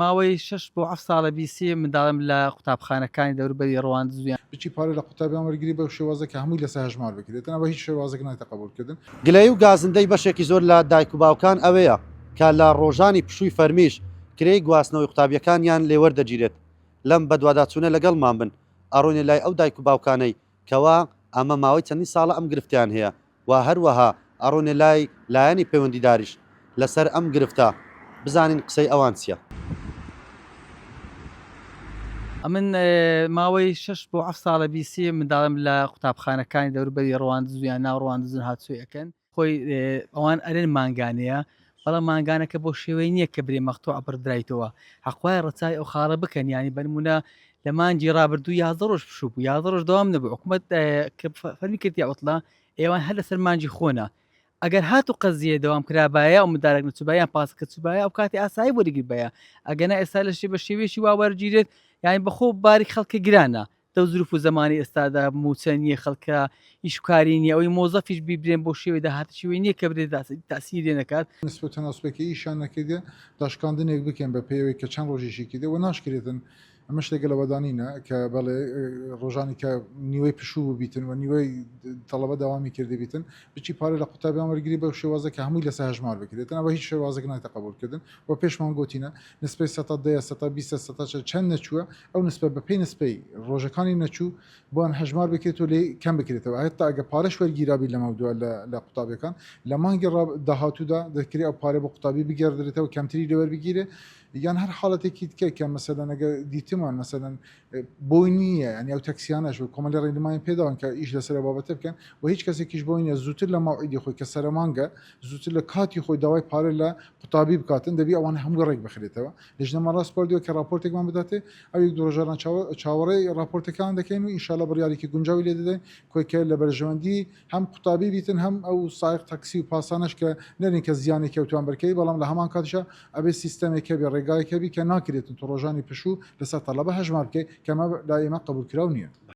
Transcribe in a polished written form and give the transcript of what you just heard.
ماوەی شەش بۆ حەفت ساڵە بیسی منداڵم لە قوتابخانەکانی دەوروبەری ڕواندز و. بچی پارە لە قوتابیان وەرگری بەو شێوازە کە هەمووی لەسەر هەژمار بکرێتن ئەوە هیچ شێوازێک نایتە قبوڵ کردن. گلەیی و گازندەی بەشێکی زۆر لە دایک و باوکان ئەوەیە کە لە ڕۆژانی پشووی فەرمیش کرێی گواستنەوەی قوتابییەکانیان لێ وەردەگیرێت. لەم بەدواداچوونە لەگەڵمان بن ئەڕۆینە لای ئەو دایک و باوکانەی کەوا ئەمە ماوەی چەندین ساڵە ئەم گرفتەیان هەیە و هەروەها ئەڕۆینە لای لایەنی پەیوەندیداریش لەسەر ئەم گرفتە بزانین قسەی ئەوان چیە. ئەمن ماوەی شەش بۆ حەفت ساڵە بیسی منداڵم لە قوتابخانەکانی دەوروبەری ڕواندز و یان ناو ڕواندزن هاتوچۆی ئەکەن. خۆی ئەوان ئەرێن مانگانەیە بەڵام مانگانەکە بۆ شێوەی نییە کە برێ مەقتوع بڕدرایتەوە حەقوایە ڕەچاوی ئەو خاڵە بکەن یانی بەنمونە لە مانگی ڕابردوو 11 ڕۆژ پشوو بوو 11 ڕۆژ دەوام نەبوو حکوومەت کە فەرمی کردی عوتڵە ئێوان هەر لەسەر مانگی خۆنە ئەگەر هاتو قەزیە دەوام کرابایە ئەو مدارک نەچوبایە یان پاسەکە چوبایە ئەو کاتی ئاسایی وەرگیربایە ئەگەنا ئێستا لە شێ بە شێوەیەکی وا وەرگیرێت یانی بەخۆ باری خەڵکە گرانە دەو زروف و زەمانی ئێستادا موچە نییە خەڵکە ئیش و کاری نییە ئەوەی مۆزەفیش بیبرێن بۆ شێوەی داهاتە شێوەی نییە کە برێ تاسیری لێ نەکات. نسبە و تەناسبێکی ئیشیان نەکردیە داشکاندنێک بکەین بە پێی ئەوەی کە چەند ڕۆژ ئیشی کردیە و ناشکرێتن ئەمە شتێکە لەوەدانینە کە بەڵێ ڕۆژانی کە نیوەی پشوو بووبیتن و نیوەی تەڵەبە دەوامی کردبیتن بچی پارە لە قوتابیان وەرگری بەو شێوازە کە هەمووی لەسەر هەژمار بکرێتن ئەوە هیچ شێوازێک نایتە قبوڵ کردن و پێشمان گۆتینە نسبەی سەتا دەیە سەتا بیستە سەتا چە چەند نەچووە ئەو نسبە بە پێی نسبەی ڕۆژەکانی نەچوو بۆیان هەژمار بکرێت و لێی کەم بکرێتەوە هەتا ئەگە پارەش وەرگیرابی لەمەودوا لە لە قوتابیەکان لە مانگی ڕا داهاتوودا دەکرێ ئەو پارە بۆ قوتابی بگێڕدرێتەوە کەمتری لێ وەربگیرێ یان هەر حاڵەتێکی دیکە کە مەسەلەن ئەگەر دیتمان مەسەلەن بۆی نییە یانی ئەو تەکسیانەش و کۆمەڵی ڕێنمایان پێداون کە ئیش لەسەر ئەو بابەتە بکەن و هیچ کەسێکیش بۆی نییە زووتر لە مەوعیدی خۆی کە سەرەمانگە زووتر لە کاتی خۆی داوای پارە لە قوتابی بکاتن دەبی ئەوانە هەمووی ڕێک بخرێتەوە لیژنەمان ڕاسپاردووە کە ڕاپۆرتێکمان بداتێ ئەو یەک دوو ڕۆژانە چاوەڕێی ڕاپۆرتەکان دەکەین و ئینشاءاللە بڕیارێکی گونجاوی لێ دەدەین کۆی کە لە بەرژەوەندی هەم قوتابی بیتن هەم ئەو سایق تەکسی و پاسانەش کە نەرین کە زیانێکی ئەوتوان بەرکەوی بەڵام لە هەمان کاتیشا ئەبێ سیستەمێک هەبێ ڕێگایەک هەبی کە ناکرێتن تۆ ڕۆژانی پشوو لەسەر تەڵەبە هەژمار بکەی کە ئەمە لای ئێمە قبوڵکراو نییە.